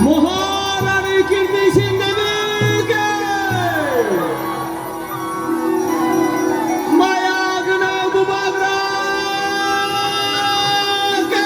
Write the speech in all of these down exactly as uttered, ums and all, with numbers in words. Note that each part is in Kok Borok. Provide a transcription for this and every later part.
Maharani Kirti Singh Devi ki! Maya gwnang Bubagra ki!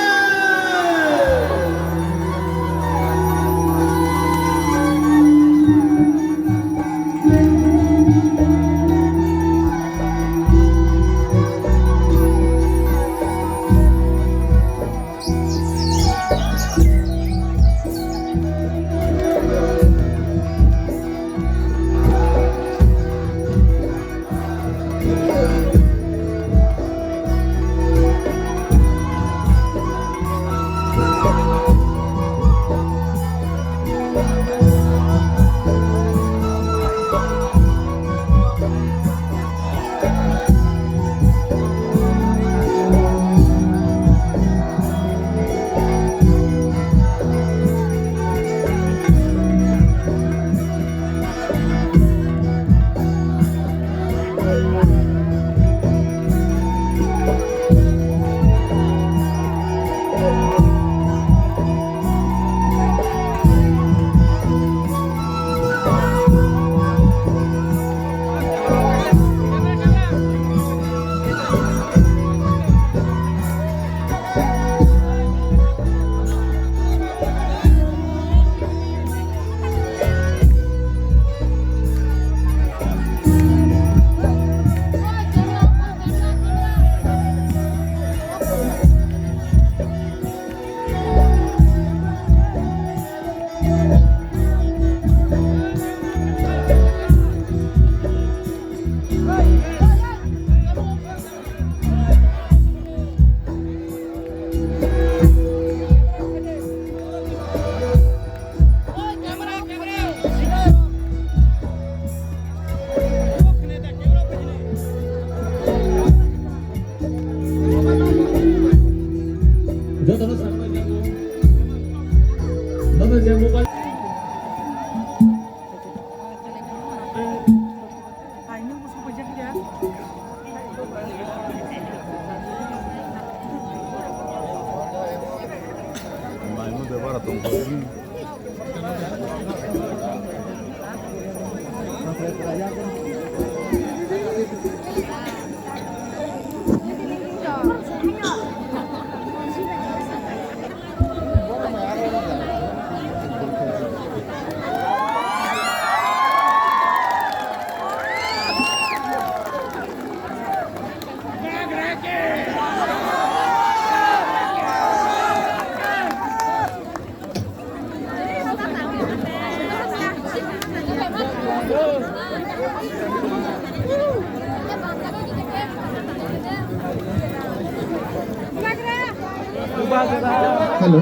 Hello.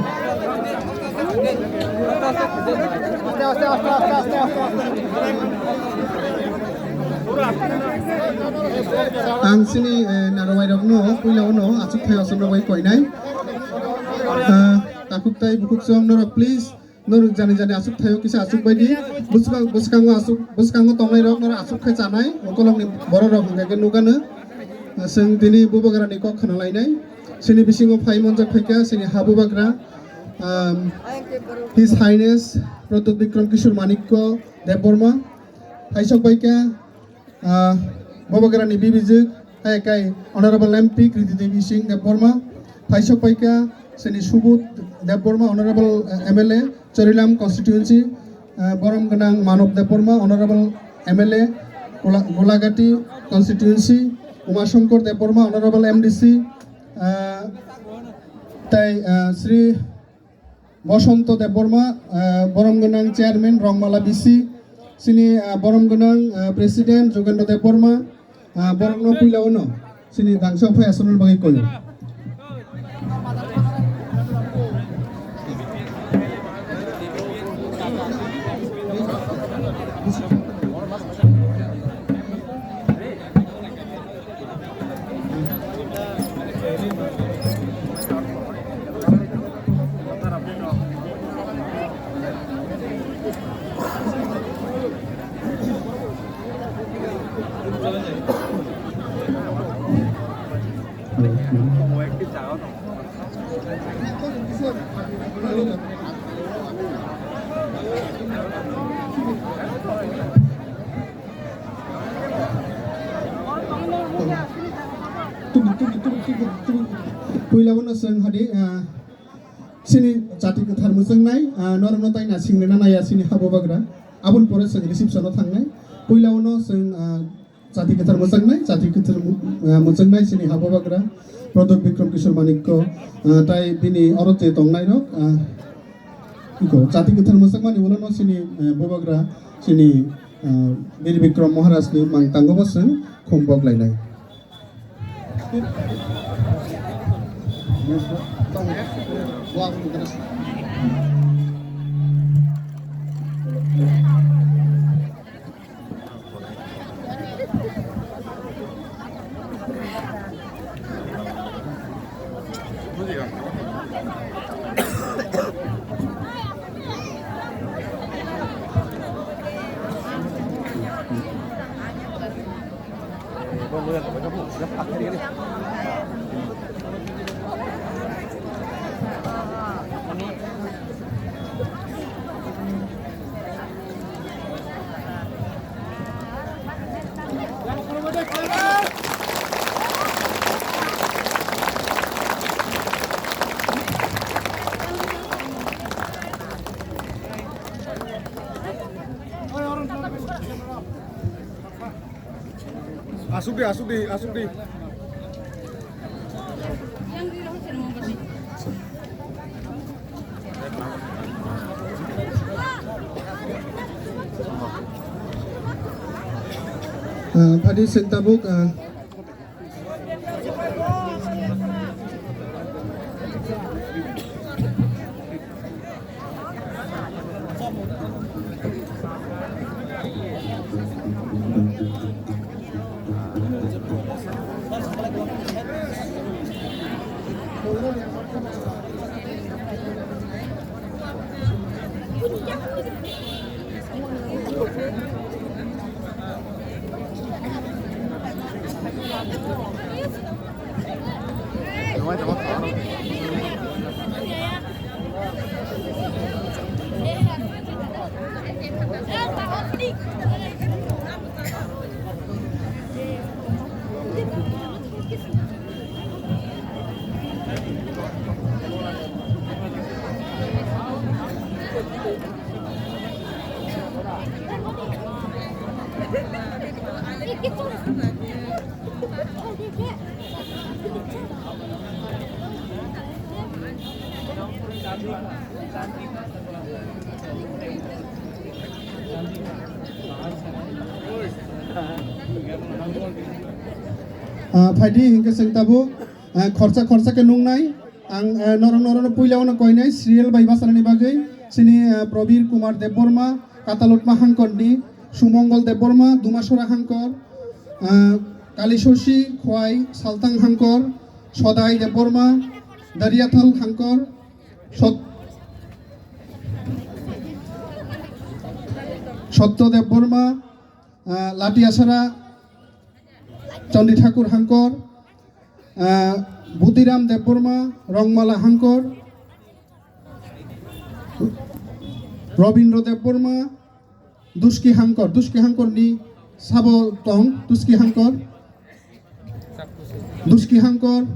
Ang chini, eh, narwai rokno puila uno achuk thai osomno bai koinai. Ah, takhuk tai bukhuk chwng norok please. Norok jani jani aswk thaio kisa aswk baidi. Bwskang, bwskango aswk, bwskango tongnai rok norok aswk khe chanai. Ukolokni borok rok hwnkha khe nukgano. Chwng tini Bubagrani kok khna lainai. Chini bisingo phai manjak phaikha chini ha Bubagra, um, His Highness Pradyot Bikram Kishore Manikya Debbarma. Phaisok baikha, ah, Bubagrani bibijwk, hai kai Honorable M P Kriti Devi Singh Debbarma, phaisok paikha chini Subodh Debbarma, Honorable, ah, M L A, Chorilam constituency, ah, borom gwnang Manob Debbarma, Honorable M L A, Gola-, Golagati constituency, Uma Shankar Debbarma, Honorable M D C, ah, tai, ah, Sri Bosonto Debbarma, ah, borom gwnang chairman Rongmala B C, Chini, ah, borom gwnang, ah, President Jogendra Debbarma, ah, borokno puila uno chini dangsa phai aswrwngna bagwi koyo. Puila uno chwng hadi, ah, chini jati kwthar mwchwngnai, ah, norokno tai naising rwna naiya chini ha bubagra. Aboni pore chwng reception o thangnai. Puila uno chwng, ah, jati kwthar mwchwngnai, jati kwthar mu-, ah, mwchwngnai chini ha bubagra Pradyot Bikram Kishore Manikya, ah, tai bini oro je tongnai rok, ah, iko jati kwthar mwchwngmani ulo no chini, ah, bubagra chini, ah, Bir Bikram Maharaj ni mang tango bo chwng khum bok lainai. Asuk di, asuk di, asuk di. Ah, phadi chwng tabuk, ah, Ah, phaidi hinkhe chwng tabuk, ah, khorsa khorsa khe nungnai. Ang, ah, norok norokno puila uno koinai serial bai bachanani bagwi. Chini, ah, Probir Kumar Debbarma, Katalotma Hangkorni, Sumongol Debbarma, Dumasora Hangkor, ah, Kalishoshi Khwai, Saltang Hangkor, Sodai Debbarma, Dariathal Hangkor, Sot-, Sotto Debbarma, ah, Latiasara, Chandi Thakur Hangkor, ah, Budiram Debbarma, Rongmala Hangkor, Robindra Debbarma, Duski Hangkor, Duski Hangkorni sabo tong, Duski Hangkor, Duski Hangkor.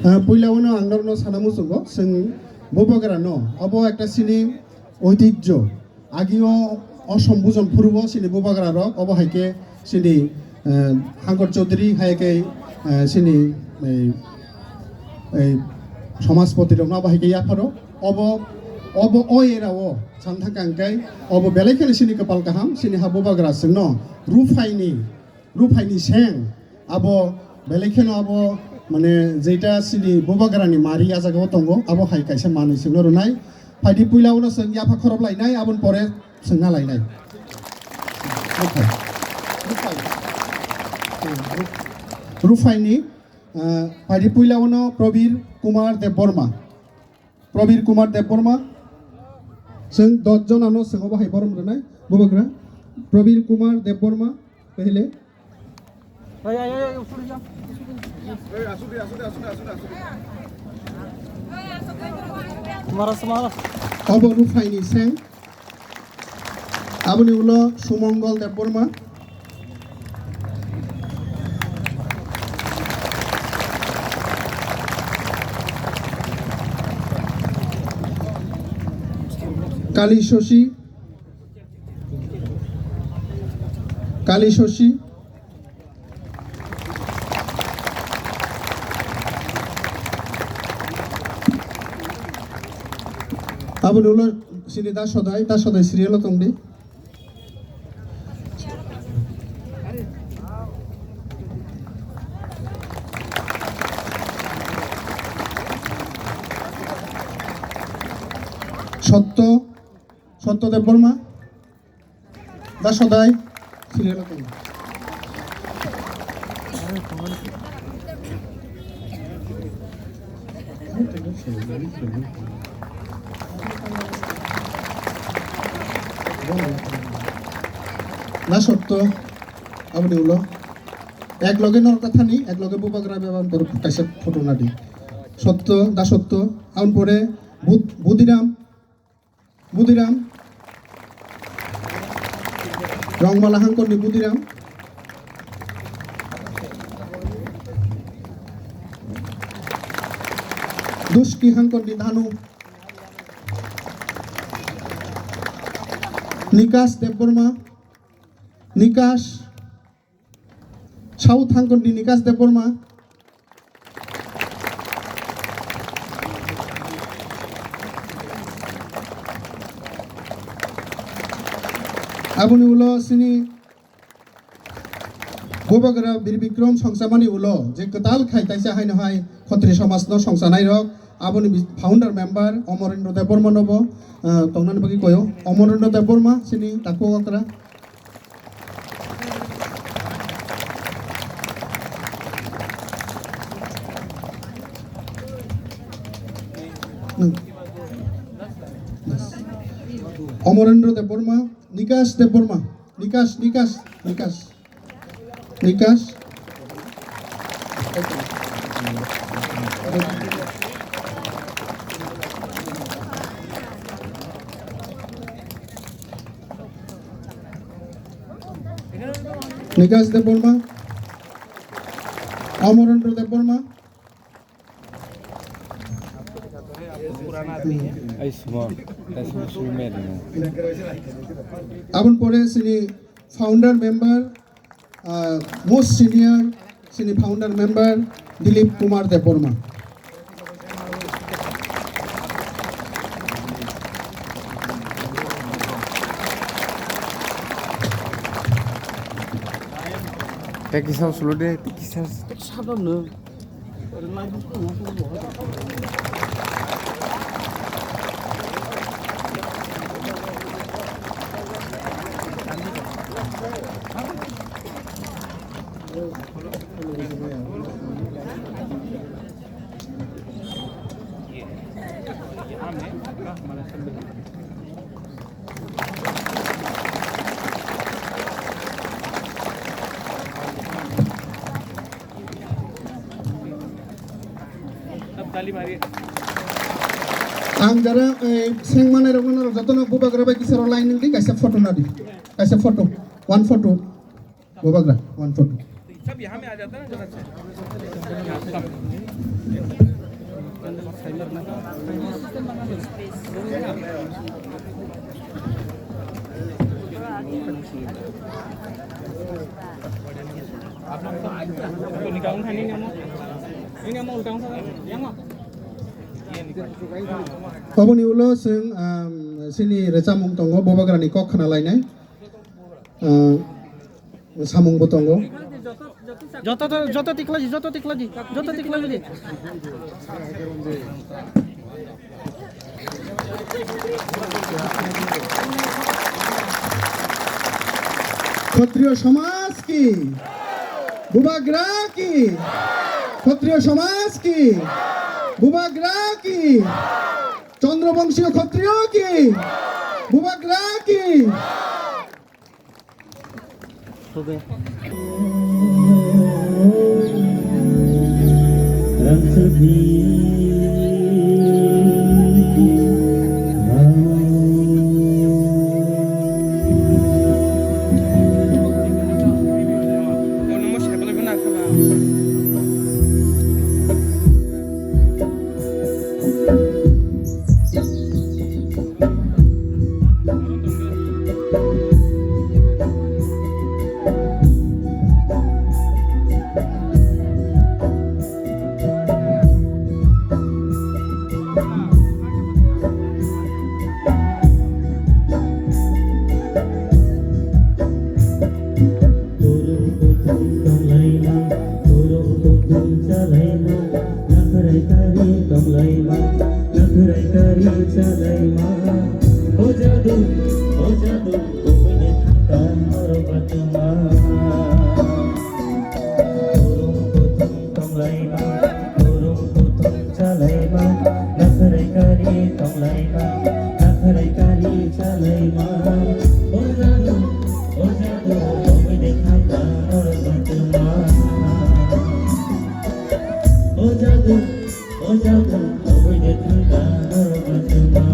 Ah, puila uno ang norokno sana muchungo, chwng bubagra no, obo ekta chini oitijjo. Agio osom bujon phurubo chini bubagra rok, obo hai khe chini, eh, Hangkor Chaudhary, hai khe, eh, chini, eh, Ei, somaspoti rokno abo hai khe yapharo. Obo, obo o era o, samthang kang kai, obo belai kheno sini kwpal kaham, sini ha bubagra chwngno, ruphaini, ruphaini seng, abo belai kheno abo, mane, jeita sini bubagrani mari a jaga o tongo, abo hai kaisa manwi chwngno rwnai. Phaidi puila uno chwng yapha khorob lainai, aboni pore chwngna lainai. Ruphai. Ruphai. Ruphaini, ah, phaidi puila uno Prabir Kumar Debbarma. Prabir Kumar Debbarma. Chwng dos jonano chwng obo hai borom rwnai, bubagra. Prabir Kumar Debbarma, pehele. Obo ruphaini seng. Aboni ulo Sumongol Debbarma. Kali Shoshi. Kali Shoshi. Aboni ulo sini da sodai, da sodai serial o tongdi. Sotto, Sotto Debbarma. Da sodai serial o tongo. Da Sotto, aboni ulo. Ek loge norok ta thani, ek loge bubagra bebak borok kaisa photo nadi. Sotto, Da Sotto, aboni pore Bud-, Budiram, Budiram. Rongmala hangkorni Budiram. Duski hangkorni Dhanu. Nikas Debbarma. Nikas. South hangkorni Nikas Debbarma. Aboni ulo sini bubagra Bir Bikrom songchamani ulo je kwtal khai kaisa haino hai khotri somajno songchanai rok, aboni bi-, founder member Omorendra Debbarma nobo, ah, tongnani bagwi koyo. Omorendra Debbarma sini takhuk okra. Omorendra Debbarma, Nikas Debbarma, Nikas, Nikas, Nikas, Nikas. Nikas Debbarma, Omorendra Debbarma. Ai, suma, ai, suma, suma, suma. Aboni pore sini founder member, ah, most senior, sini founder member Dilip Kumar Debbarma. Tei kisa solo de, tei kisa. Sabamno. Ang jara, eh, seng manai rok no joto no bubagra bai kisa ro line nang di, kaisa photo na di, kaisa photo, one photo. Bubagra, one photo. Oboni ulo chwng, um, chini rwchapmung tongo, Bubagrani kok khna lainai. Uh, samung bo tongo. Joto, joto tiklaji, joto tiklaji, joto tiklaji. Kshatriyo somaj ki, Bubagra ki, Kshatriyo somaj ki, Bubagra ki, Chandra Bongsiyo Kshatriyo ki, Bubagra ki. Kurung kuthum tonglaima, kurung kuthum chalaima, nakhrai kari tonglaima, nakhrai kari chalaima. O jadu, o jadu, kubui ni thangka norok batuma. Kurung kuthum tonglaima, kurung kuthum chalaima, nakhrai kari tonglaima, nakhrai kari chalaima. O jadu, o jadu, kubui ni thangka norok batuma. O jadu, o jadu, kubui ni thangka norok batuma.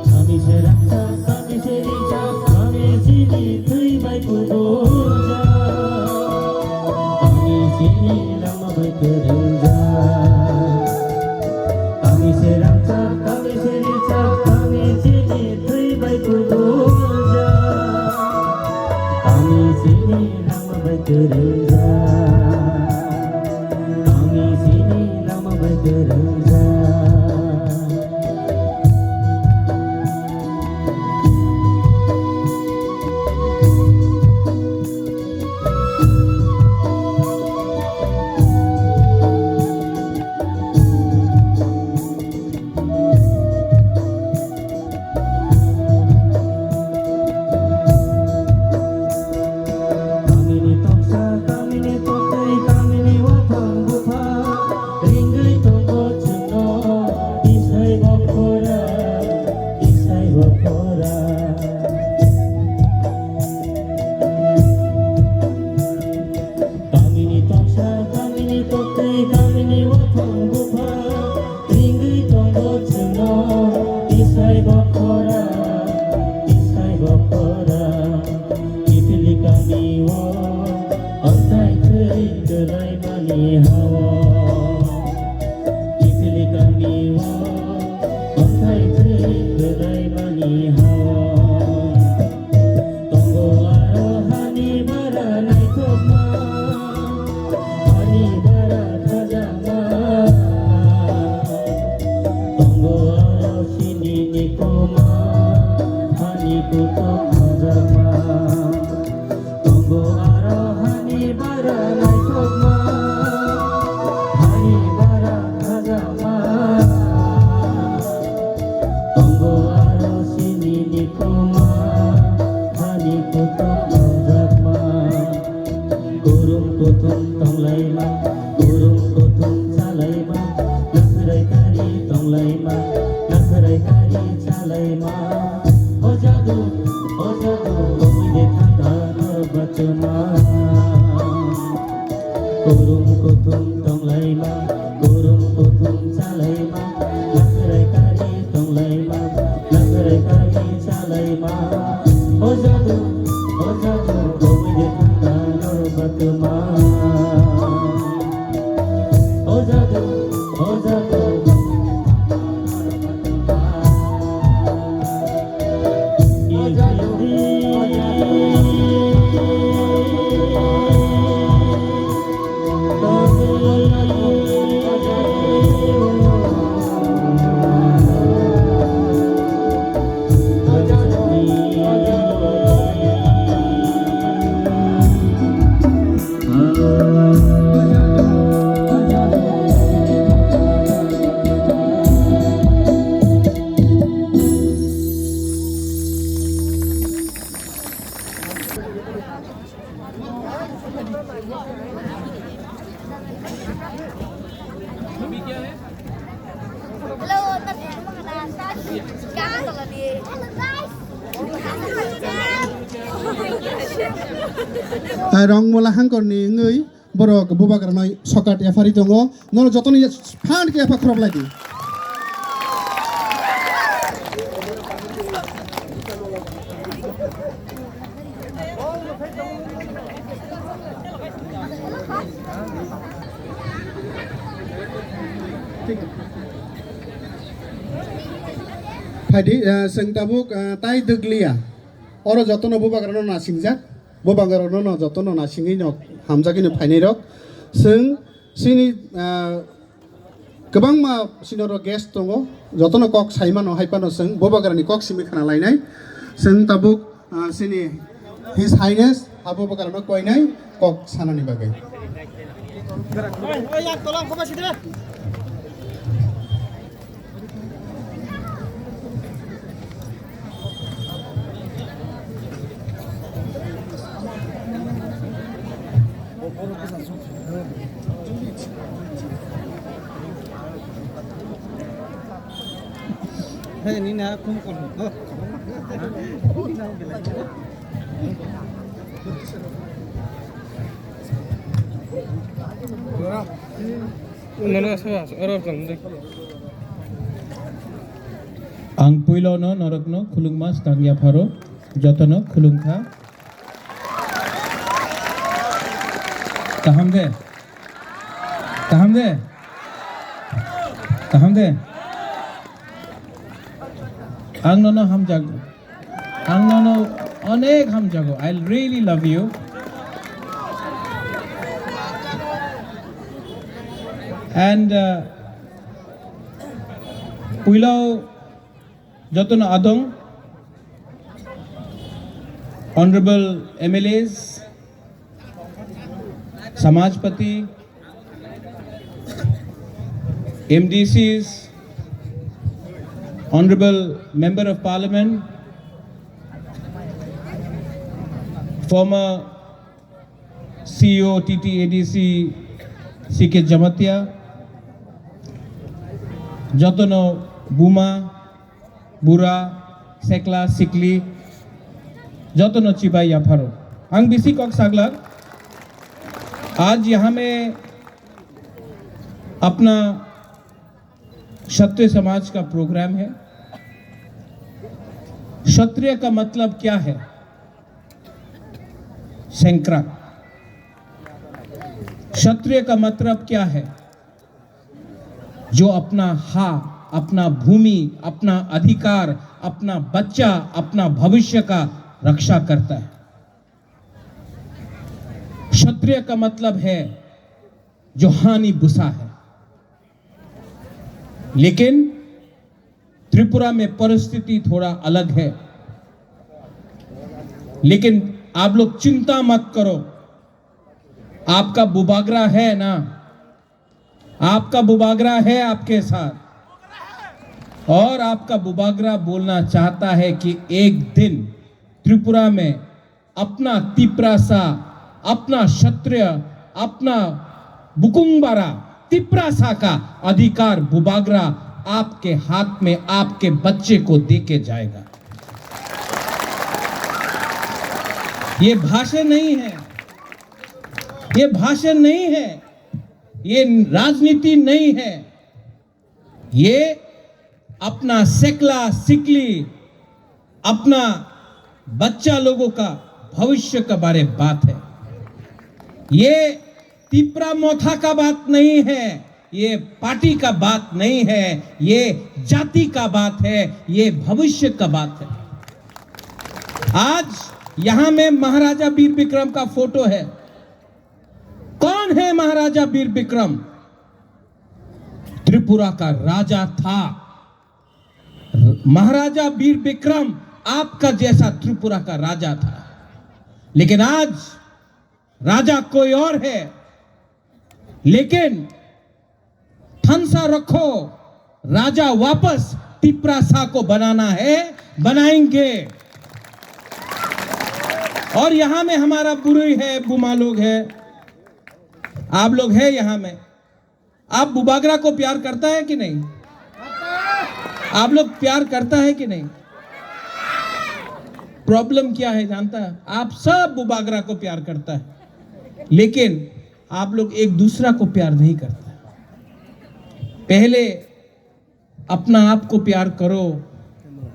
Kami se raksa, kami se rijak, kami chini twi bai kubuljak. Kami chini lama bai kwrwngjak. Kami se raksa, kami se rijak, kami chini twi bai kubuljak. Kami chini lama bai kwrwngjak. Kami chini lama bai kwrwngjak. Kamini toksa, kamini koktwi, kamini waphang bupha, ringwi tongo chwngno tisai bokhora, tisai bokhora. Kamini toksa, kamini koktwi, kamini waphang bupha, ringwi tongo chwngno tisai bokhora, tisai bokhora. Kiphilwi kamio, onthai thwi kwlaimani hao. Kiphilwi kamio, onthai thwi kwlaimani hao. Tongo aro hani bara naithokma, hani bara khajakma. Tongo aro sini ni koma, hani kutok hamjakma. Tongo aro hani bara naithokma, hani bara khajakma. Tongo aro sini ni koma, hani kutok hamjakma. Kurung kuthum tonglaima, kurung kuthum chalaima, nakhrai kari tonglaima, nakhrai kari chalaima. O jadu, o jadu, obui de thangka norok Kurum kuthum tonglaima, kurum kuthum salaima, lakrai kari tonglaima, lakrai kari salaima. O jadu, o jadu, gomide thangkha nor batma. O jadu, o jadu, Hai rong mola hangkor ni wngwi borok bubagra noi sokat yaphari tongo. Nono jotono ya phan khe yapha khorok lai di. Phaidi, eh, chwng tabuk, eh, tai dwgliya. Oro jotono bubagrano nasingjak, bubagrano no jotono nasingwi no hamjagwi no phainai rok. Chwng chini, ah, kwbangma senior rok guest tongo, jotono kok sai mano, hai phano chwng bubagrani kok simi khna lainai. Chwng tabuk, ah, chini His Highness ha bubagrano koinai kok sanani bagwi. Hei, nini ha khum kolom. Ang puilono norokno khulungma swkang yapharo jotono khulungkha. Kaham de? Kaham de? Kaham de? Ang nono hamjak. Ang nono onek hamjago. I really love you. And, uh, puilo jotono adong, honorable M L As, Samajpati, M D Cs, Honorable Member of Parliament, former C E O T T A D C C K Jamatia, jotono buma, bura, sekla, sikli, jotono chibai yapharo. Ang bisi kok saglak, आज यहाँ में अपना क्षत्रिय समाज का प्रोग्राम है। क्षत्रिय का मतलब क्या है? Sengkrak. क्षत्रिय का मतलब क्या है? जो अपना हा, अपना भूमि, अपना अधिकार, अपना बच्चा, अपना भविष्य का रक्षा करता है। क्षत्रिय का मतलब है जो हानि बुसा है। लेकिन त्रिपुरा में परिस्थिति थोड़ा अलग है। लेकिन आप लोग चिंता मत करो, आपका बुबागरा है ना, आपका बुबागरा है आपके साथ। और आपका बुबागरा बोलना चाहता है कि एक दिन त्रिपुरा में अपना तिप्रासा, अपना क्षत्रिय, अपना बुकुंगबारा तिप्रासा का अधिकार बुबागरा आपके हाथ में, आपके बच्चे को देके जाएगा। ये भाषण नहीं है, ये भाषण नहीं है, ये राजनीति नहीं है, ये अपना सेकला सिकली, अपना बच्चा लोगों का भविष्य का बारे बात है। ये तिपरा मोथा का बात नहीं है, ये पार्टी का बात नहीं है, ये जाति का बात है, ये भविष्य का बात है। आज यहाँ में महाराजा वीर विक्रम का फोटो है। कौन है महाराजा वीर विक्रम? त्रिपुरा का राजा था। महाराजा वीर विक्रम आपका जैसा त्रिपुरा का राजा था, लेकिन आज राजा कोई और है। लेकिन थानसा रखो, राजा वापस तिपरासा को बनाना है, बनाएंगे। और यहाँ में हमारा बुरुई है, बुमा लोग है, आप लोग है यहाँ में। आप बुबागरा को प्यार करता है कि नहीं? आप लोग प्यार करता है कि नहीं? प्रॉब्लम क्या है जानता है? आप सब बुबागरा को प्यार करता है, लेकिन आप लोग एक दूसरा को प्यार नहीं करता। पहले अपना आप को प्यार करो,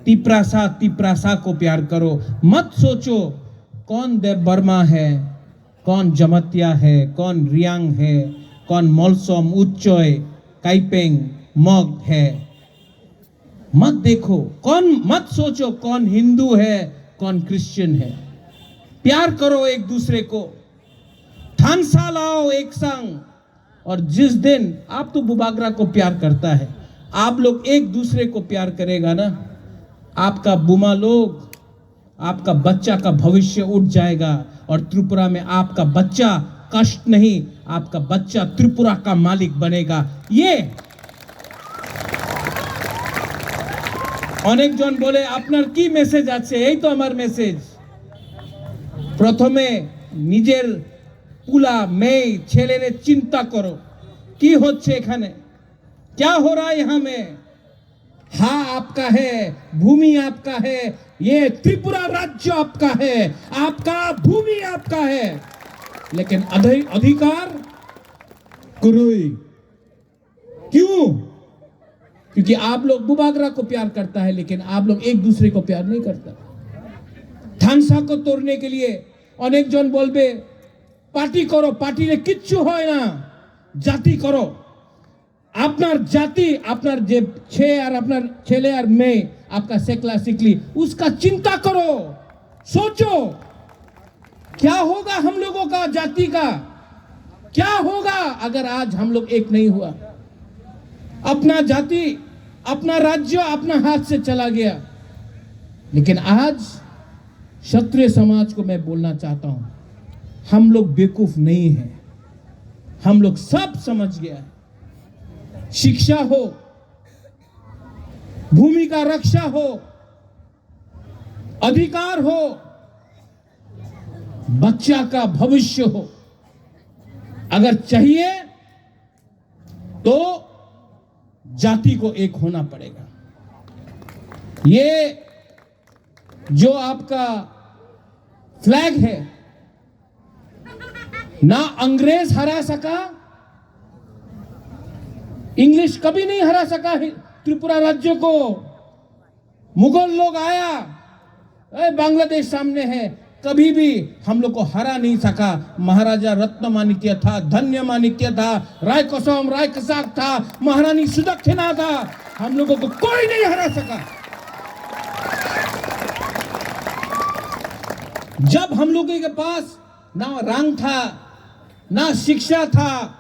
तिपरासा तिपरासा को प्यार करो। मत सोचो कौन देव वर्मा है, कौन जमतिया है, कौन रियांग है, कौन मलसम, उच्चय, काइपेंग, मग है। मत देखो कौन, मत सोचो कौन हिंदू है, कौन क्रिश्चियन है। प्यार करो एक दूसरे को, थानसा लाओ एक संग। और जिस दिन आप तो बुबागरा को प्यार करता है, आप लोग एक दूसरे को प्यार करेगा ना, आपका बुमा लोग, आपका बच्चा का भविष्य उठ जाएगा और त्रिपुरा में आपका बच्चा कष्ट नहीं, आपका बच्चा त्रिपुरा का मालिक बनेगा। ये অনেকজন বলে, "আপনার কি মেসেজ আছে?" এই তো আমার মেসেজ। প্রথমে নিজের পুলা মেয়ে ছেলেরে চিন্তা করো, কি হচ্ছে এখানে, क्या हो रहा है यहाँ में? हा आपका है, भूमि आपका है, ये त्रिपुरा राज्य आपका है, आपका भूमि आपका है। लेकिन अधि-, अधिकार कुरुई। क्यों? क्योंकि आप लोग बुबागरा को प्यार करता है, लेकिन आप लोग एक दूसरे को प्यार नहीं करता। थानसा को तोड़ने के लिए অনেক জন বলবে, "পার্টি করো, পার্টিরে কিচ্ছু হয় না, জাতি করো।" আপনার জাতি, আপনার যে ছে আর আপনার ছেলে আর মেয়ে, आपका सेकला सिकली, उसका चिंता करो, सोचो, क्या होगा हम लोगों का जाति का, क्या होगा अगर आज हम लोग एक नहीं हुआ? अपना जाति, अपना राज्य अपना हाथ से चला गया। लेकिन आज क्षत्रिय समाज को मैं बोलना चाहता हूं, हम लोग बेवकूफ नहीं है, हम लोग सब समझ गया है। शिक्षा हो, भूमि का रक्षा हो, अधिकार हो, बच्चा का भविष्य हो, अगर चाहिए तो जाति को एक होना पड़ेगा। ये जो आपका फ्लैग है, ना अंग्रेज हरा सका, इंग्लिश कभी नहीं हरा सका है त्रिपुरा राज्य को। मुगल लोग आया, ए, बांग्लादेश सामने है, कभी भी हम लोग को हरा नहीं सका। महाराजा रत्न माणिक्य था, धन्य माणिक्य था, राय कसम, राय कसाक था, महारानी सुदक्षिणा था, हम लोगों को कोई नहीं हरा सका। जब हम लोगों के पास ना रंग था, ना शिक्षा था,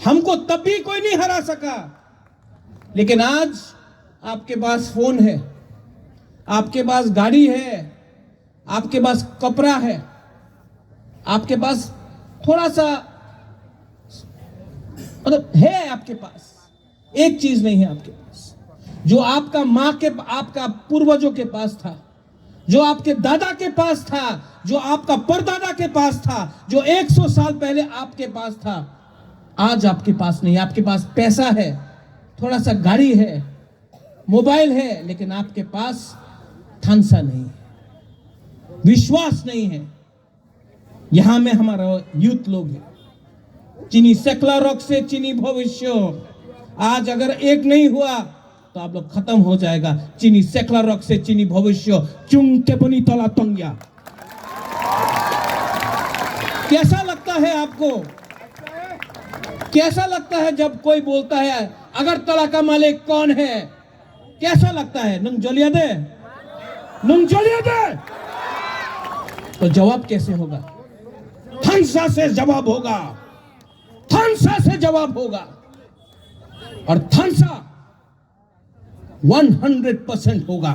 हमको तब भी कोई नहीं हरा सका। लेकिन आज आपके पास फोन है, आपके पास गाड़ी है, आपके पास कपड़ा है, आपके पास थोड़ा सा, मतलब, है आपके पास। एक चीज नहीं है आपके पास, जो आपका माँ के, आपका पूर्वजों के पास था, जो आपके दादा के पास था, जो आपका परदादा के पास था, जो एक सौ साल पहले आपके पास था, आज आपके पास नहीं। आपके पास पैसा है, थोड़ा सा गाड़ी है, मोबाइल है, लेकिन आपके पास थानसा नहीं है, विश्वास नहीं है। यहाँ में हमारा यूथ लोग है। Chini sekla rok se chini bhobisyo. Aaj agar ek nahi hua, to aap log khatam ho jayega. Chini sekla rok se chini bhobisyo. Chung teponi tola tongya. कैसा लगता है आपको? कैसा लगता है जब कोई बोलता है, "अगरतला का मालिक कौन है?" कैसा लगता है? Nung joliya de? Nung joliya de? तो जवाब कैसे होगा? Thansa se jawab hoga. Thansa se jawab hoga. Aur thansa one hundred percent hoga.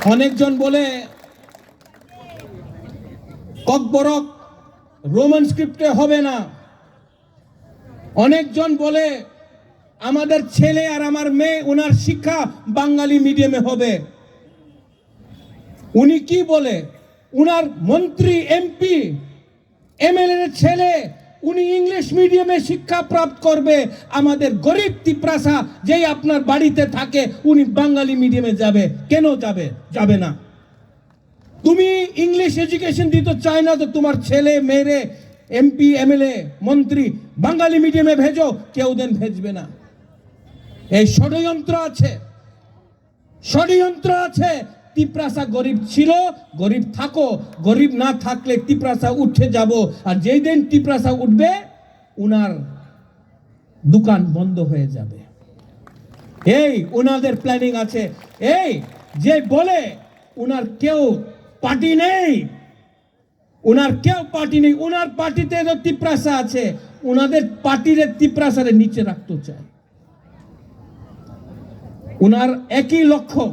অনেকজন বলে ককবরক রোমান স্ক্রিপ্টে হবে না। অনেকজন বলে আমাদের ছেলে আর আমার মেয়ে, ওনার শিক্ষা বাঙালি মিডিয়ামে হবে। উনি কি বলে? উনার মন্ত্রী, এমপি, এমএলএ ছেলে, উনি ইংলিশ মিডিয়ামে শিক্ষা প্রাপ্ত করবে। আমাদের গরিব তিপ্রাসা যেই আপনার বাড়িতে থাকে, উনি বাঙালি মিডিয়ামে যাবে। কেন যাবে? যাবে না। তুমি ইংলিশ এডুকেশন দিতে চায় না, তো তোমার ছেলে মেয়েরে এমপি, এমএলএ, মন্ত্রী বাঙালি মিডিয়ামে ভেজো, কেউ দেন ভেজবে না। এই ষড়যন্ত্র আছে, ষড়যন্ত্র আছে। তিপ্রাসা গরিব ছিল, গরিব থাকো, গরিব না থাকলে তিপ্রাসা উঠে যাব। আর যেই দিন তিপ্রাসা উঠবে, উনার দোকান বন্ধ হয়ে যাবে। এই ওনাদের প্ল্যানিং আছে। এই যে বলে ওনার কেউ পার্টি নেই, ওনার কেউ পার্টি নেই, ওনার পার্টিতে তো তিপ্রাসা আছে, ওনাদের পার্টির তিপ্রাসারে নিচে রাখতে চায়। ওনার একই লক্ষ্য,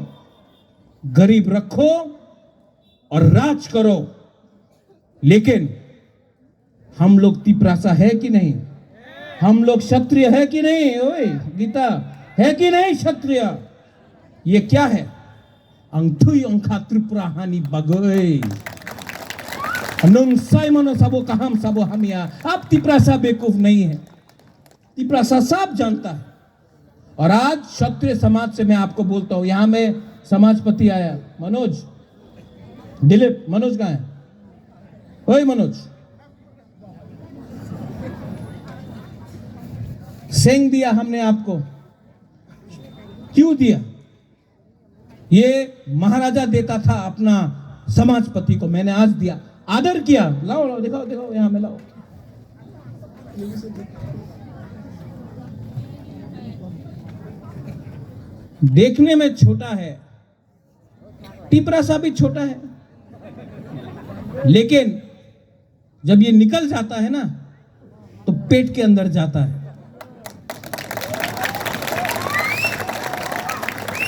গরিব রাখো আর রাজ করো। लेकिन हम लोग तिपरासा है कि नहीं? हम लोग क्षत्रिय है कि नहीं? ओए गीता, है कि नहीं क्षत्रिय? ये क्या है? Ang thui ongkha Tripura hani bagwi. Nung sai mano sabo kaham sabo hamya. Ap Tiprasa bekuf nahi hai. Tiprasa sab janta hai. और आज क्षत्रिय समाज से मैं आपको बोलता हूं, यहां में समाजपति आया, मनोज, दिलीप, मनोज कहां है? ओए मनोज, सेंग दिया हमने आपको, क्यों दिया? ये महाराजा देता था अपना समाजपति को, मैंने आज दिया। आदर किया। लाओ, लाओ, दिखाओ, दिखाओ, यहां में लाओ। देखने में छोटा है, टिपरा सा भी छोटा है, लेकिन जब ये निकल जाता है ना, तो पेट के अंदर जाता है।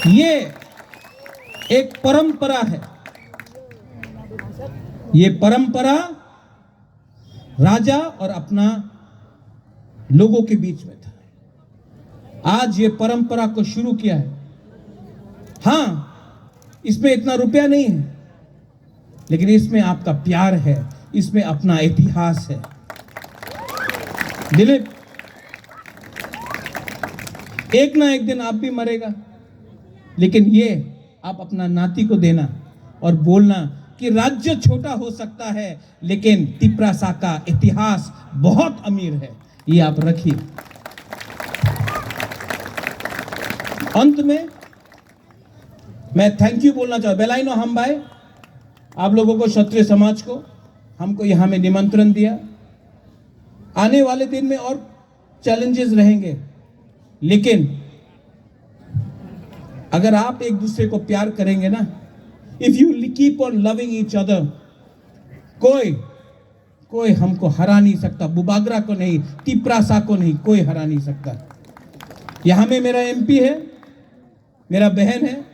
ये एक परंपरा है। ये परंपरा राजा और अपना लोगों के बीच में था। आज ये परंपरा को शुरू किया है। हाँ, इसमें इतना रुपया नहीं है, लेकिन इसमें आपका प्यार है, इसमें अपना इतिहास है। दिलीप, एक ना एक दिन आप भी मरेगा, लेकिन ये आप अपना नाती को देना और बोलना कि राज्य छोटा हो सकता है, लेकिन तिपरासा का इतिहास बहुत अमीर है, ये आप रखिए। अंत में मैं थैंक यू बोलना चाहूँ, Belaino Hambai, आप लोगों को, क्षत्रिय समाज को, हमको यहाँ में निमंत्रण दिया। आने वाले दिन में और चैलेंजेस रहेंगे, लेकिन अगर आप एक दूसरे को प्यार करेंगे ना, if you keep on loving each other, कोई कोई हमको हरा नहीं सकता, बुबागरा को नहीं, तिपरासा को नहीं, कोई हरा नहीं सकता। यहाँ में मेरा एमपी है, मेरा बहन है,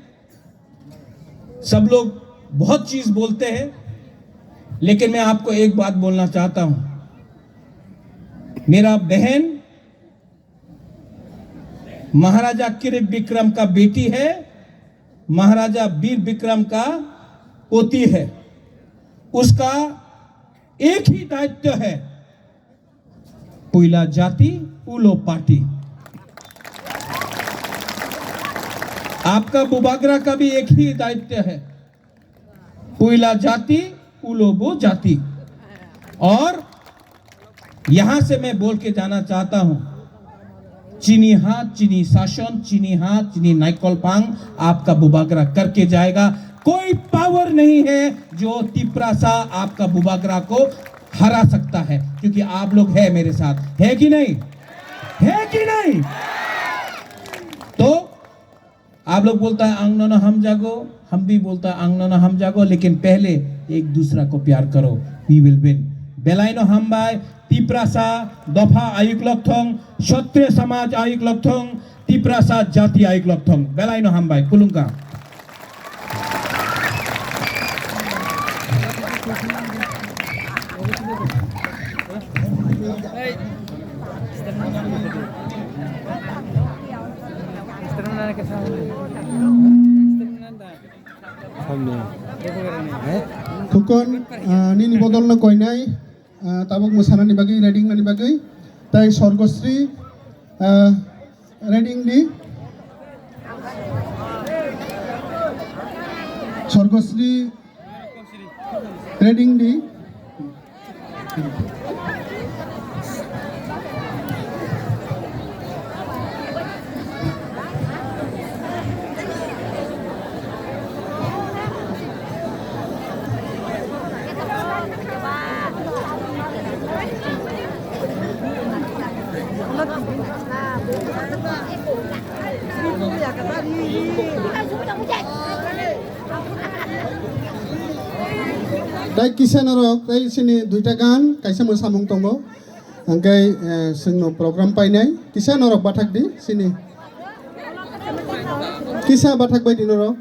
सब लोग बहुत चीज बोलते हैं, लेकिन मैं आपको एक बात बोलना चाहता हूं, मेरा बहन महाराजा किर विक्रम का बेटी है, महाराजा वीर विक्रम का पोती है। उसका एक ही दायित्व है, पहिला जाति, उलो पार्टी। आपका बुबागरा का भी एक ही दायित्व है, Puila jati, ulobo jati. Aur yahan se main bol ke jana chahta hoon, chini hath, chini shasan, chini hath, chini naikol phang aapka bubagra karke jayega. Koi power nahi hai jo Tiprasa aapka bubagra ko हरा सकता है, क्योंकि आप लोग है मेरे साथ, है कि नहीं? है कि नहीं? तो आप लोग बोलता है, "Ang nono hamjago," हम भी बोलता है, "Ang nono hamjago," लेकिन पहले एक दूसरा को प्यार करो, we will win. Belai no hambai, Tiprasa dopha ayuk lokthong, Kshatriya samaj ayuk lokthong, Tiprasa jati ayuk lokthong. Belai no hambai, kulungka. Khukon, ah, nini bodol no koinai, ah, tabuk mwsanani bagwi, ready wngnani bagwi. Tai Sorgosri, ah, ready wngdi. Sorgosri, ready wngdi. Tei kisa norok, tei sini duita gan, kaisa mwsamung tongo. Hingke, eh, chwngno program painai. Kisa norok bathak di, sini. Kisa bathak bai di norok.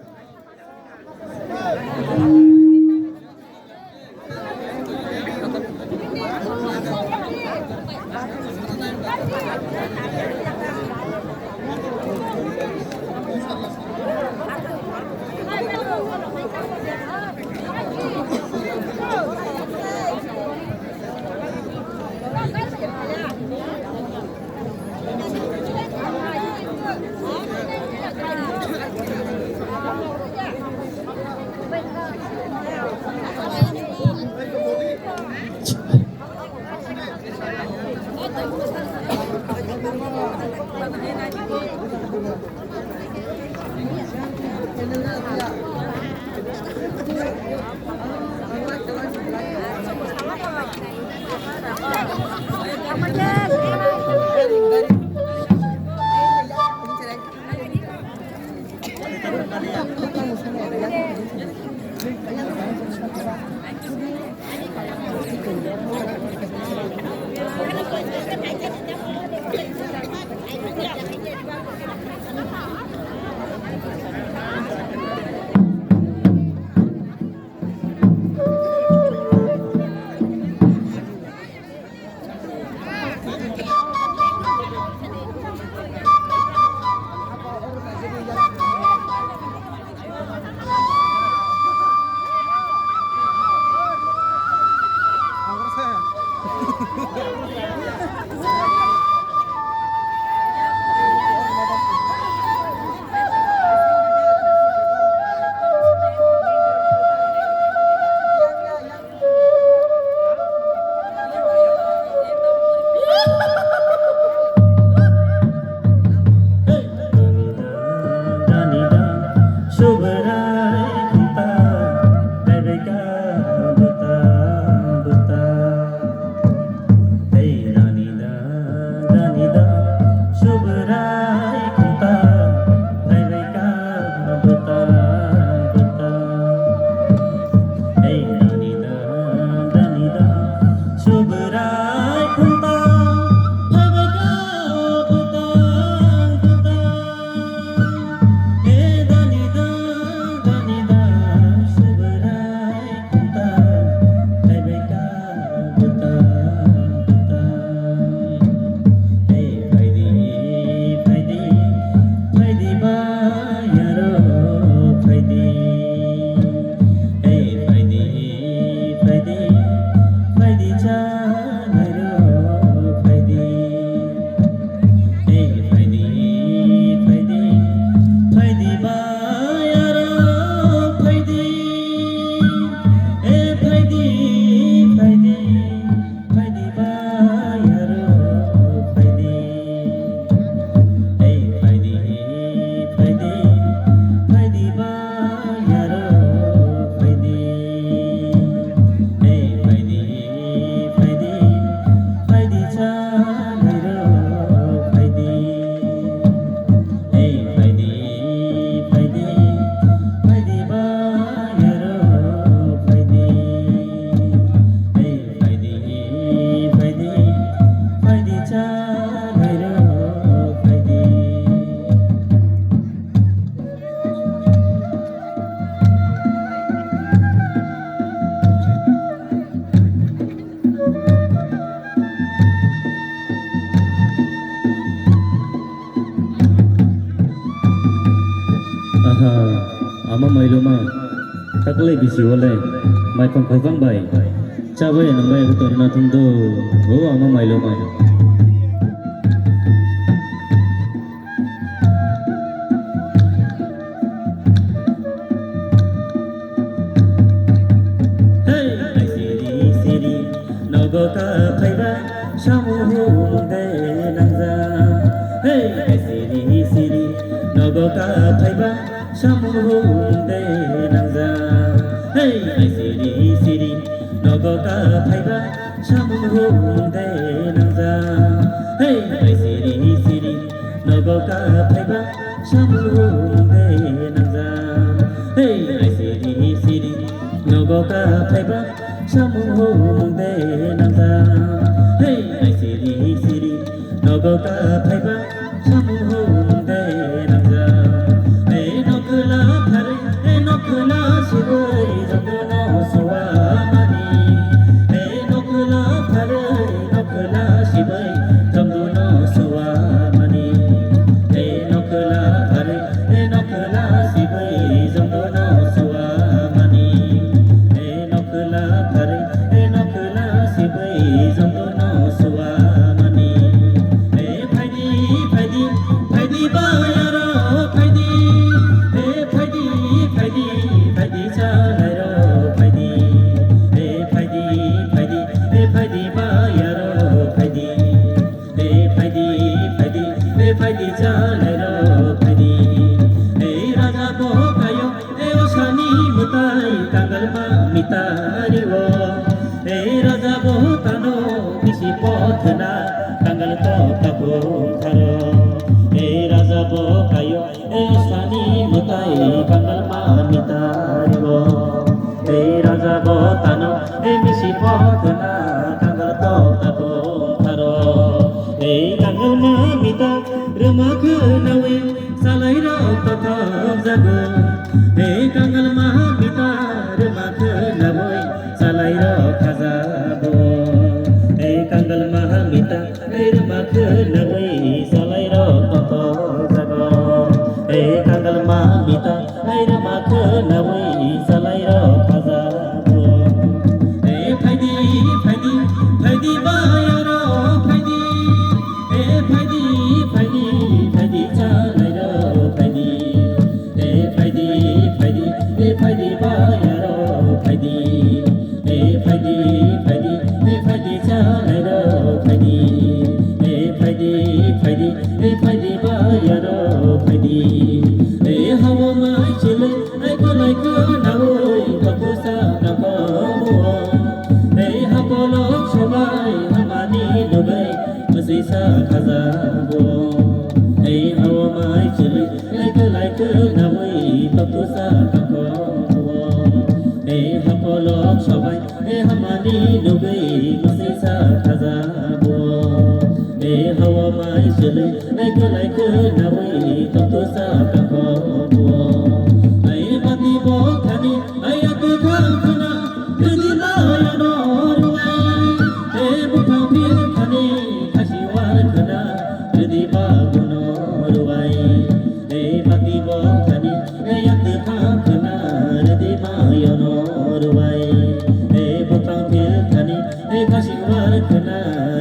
Taklai bisi wale, maikhom khorkang bai. Chabai nang bai, abo tongna thung do. O, ama mailo mai. Hey, siri, siri, nogo ka phaiba, samung de nangja. Hey, siri, siri, nogo ka phaiba, samung de nangja. Hey, siri, siri, nogo ka phaiba, samung de nangja. Hey, siri, siri, nogo ka phaiba, samung de nangja. Hey, siri, siri, nogo ka phaiba, samung de nangja. Hey, siri, siri, nogo ka phaiba, samung de nangja. Hey, nokla phare, hey, nokla sibai, jotono suwa mani. Hey, nokla phare, nokla sibai, jotono suwa mani. Hey, nokla phare, hey, nokla sibai, jotono suwa mani. Hey, nokla phare, hey, nokla sibai, jotono suwa mani. Hey, phaidi, phaidi, phaidi bayaro, phaidi. Hey, phaidi, phaidi, phaidi chalairo, phaidi. Hey, phaidi, phaidi, hey, phaidi bayaro, phaidi. Hey, phaidi, phaidi, hey, phaidi chalairo, phaidi. Hey, raja bo kayo, hey, osani mutai, kangalma mitario. Hey, raja bo tano, bisi pothna, kangal to kapung tharo. Hey, raja bo kayo, Sani mutai kangalma mitario. Ei raja bo tano, ei misi pothna kangal to tapung tharo. Ei kangalma mita rwma khwnawi salai rok tothok jago. Ei kangalma mita rwma khwnawi salai rok khajago. Ei kangalma mita Airma khwnawi salai rok tongthok jago. Ei kangalma mita airma khwnawi salai rok khajago. Ei phaidi, phaidi, phaidi bayaro phaidi. Ei phaidi, phaidi, phaidi salai rok phaidi. Ei phaidi, phaidi, ei phaidi bayaro phaidi. Ei phaidi, phaidi, ei phaidi chalairok phaidi. Ei phaidi, phaidi, ei phaidi bayarok phaidi. Ei hawa mai chili, ei kolai khwnawi, kakusa kakomo. Ei hakolok sobai, hamani nugwi, mwswisa khajago. Ei hawa mai chili, Laika laika nawi toktusa tongkho. Ei hapolok sobai, ei hamani nugwi mwswisa khajago. Ei hawa mai sili, laika laika nawi toktusa tongkho. Ei bati bo thani, ei aku khang khana, ridi nawi ano ruwai. Ei bukhang phir thani, khasi war khana, ridi ba guno ruwai. Ei bati bo thani, ei yak twi kha khwna, rwdi ma yono rwai. Ei bukhang phir thani, ei khasi war khwna,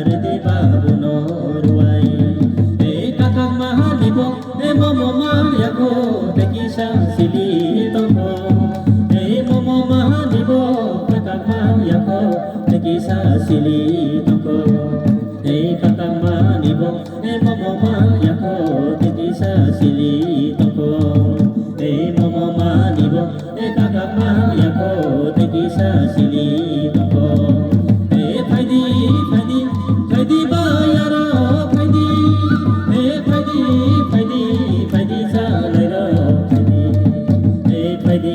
rwdi ba buno rwai. Ei kakak mahali bo, ei momo ma yako, tei kisa sili tongkho. Ei momo mahali bo, kakak ma yako, tei kisa sili tongkho. Ei kakak mani bo, Ei momo ma yako tei kisa sili tongkho. Ei momo mani bo, ei kakak ma yako tei kisa sili tongkho. Ei phaidi, phaidi, phaidi bayaro phaidi. Ei phaidi, phaidi, phaidi chalairo phaidi. Ei phaidi,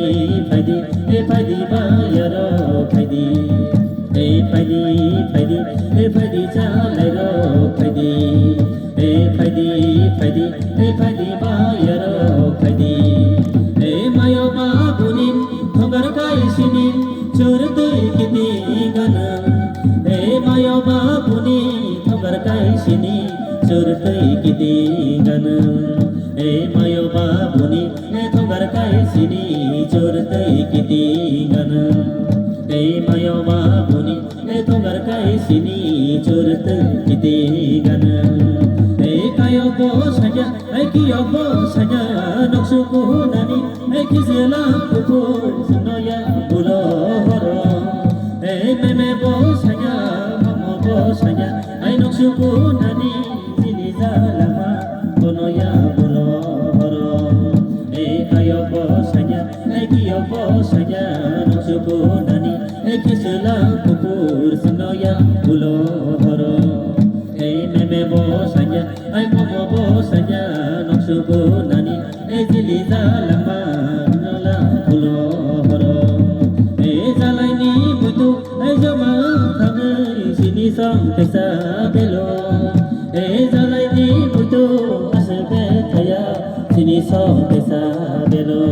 phaidi, ei phaidi bayaro phaidi. Ei phaidi, phaidi, ei phaidi chalairok phaidi. Ei phaidi, phaidi, ei phaidi bayarok phaidi. Ei mayo babuni thongar kaisini churtwi kiti ganang. Ei mayo babuni thongar kaisini churtwi kiti ganang. Ei mayo babuni Ei thonga Kai sini chur tei kiti gana. Tei mayo ba buni e tongar kai sini chur tei kiti gana. Tei kayo bo sanya, ai kiyo bo sanya, noksu kuhunani, ai kijela kupu sinoya bulo horo. Tei meme bo sanya, mamo bo sanya, ai noksu kuhunani, chini jalama, bono ya bulo horo. Ei kayo bo sanya, ei kiyo bo sanya, noksu kunani, ei kisula kupur sinoya bulo horo. Ei meme bo sanya, ei momo bo sanya, noksu kunani, ei jili jalama, nola bulo horo. Ei jalaini muitu, ei joma thangwi sini song tesa belo. Ei jalaini muitu aswk khe thaya, sini song tesa belo.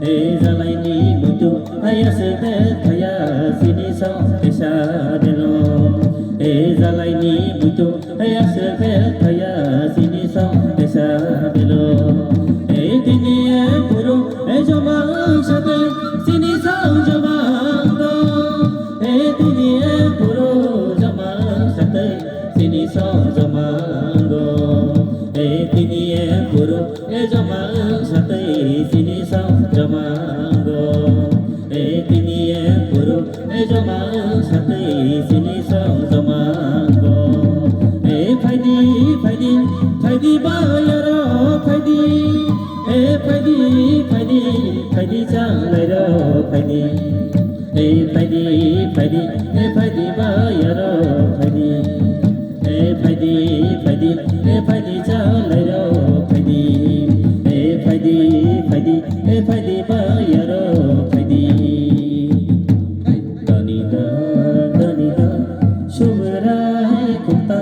Ei jalaini muitu, ai aswk khe thaya, sini song tesa belo. Ei jalaini muitu, ai aswk khe thaya, sini song tesa belo. Ei tini e puru, ei joma ang satwi, sini song joma ang do. Ei tini e puru, joma ang satwi, sini song joma ang do. Ei tini e puru, e joma ang satwi, sini song joma ang do. Ei tini e puru, e joma ang satwi, sini song joma ang do. Ei phaidi, phaidi, phaidi ba yaro phaidi. Ei phaidi, phaidi, phaidi changlai ro phaidi. Ei phaidi, phaidi, ei phaidi ba yaro phaidi. Ei phaidi, phaidi, ei phaidi changlai ro phaidi. Ei phaidi, phaidi, ei phaidi ba yaro phaidi. Dani da, dani da, Subrai khukta,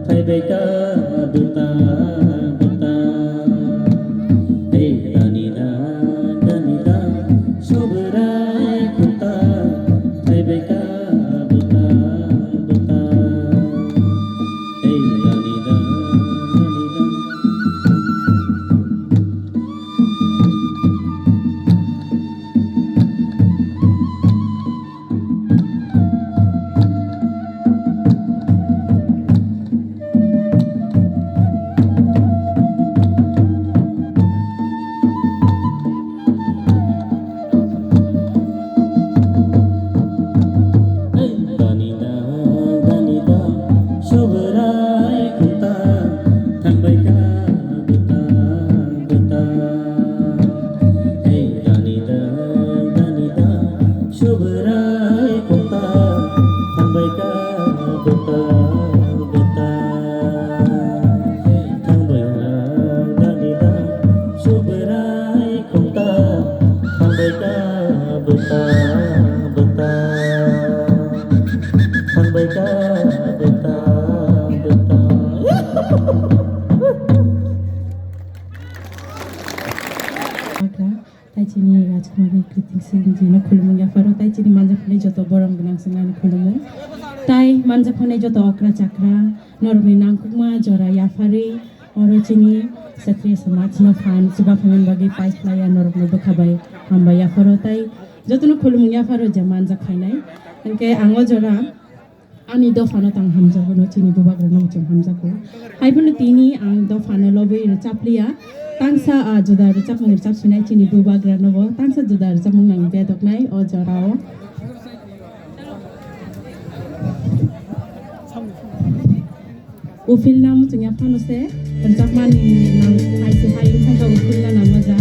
phaibai ka bwta, bwta. Ei dani da, dani da, Subrai khukta, phaibai ka bwta, bwta. Ei dani da, dani da. Danida, danida, Subrai khukta, thangbai ka bwta, bwta. Hei danida, danida, Subrai khukta, thangbai ka bwta, bwta. Thangbai ka danida, Subrai khukta, thangbai ka bwta, bwta. Thangbai ka bwta, bwta. Tei chini Rajkumari Kritik Singh jino khulumung yapharo, tei chini manjakphani joto borom gwnang swngnani khulumung. Tei manjakphani joto okra chakra, norokni nangkukma jora yapharwi, oro chini Kshatriya Samajno phan chuba phaimani bagwi paislaiya norokno bwkha bai hambai yapharo, tei jotono khulumung yapharo je manjak phainai. Hwnkhe ang o jora Ani dophano tang hamjago no chini bubagrano muchung hamjago. Haiphano tini ang dophano lobwi rwchapliya. Tangsa, ah, juda rwchapmung rwchap sinai chini bubagrano bo. Tangsa juda rwchapmung nang bedoknai o jorao. Uphilna muchungya phano se, rwchapmani nang hai se hai wngkha khe uphilna nangma ja.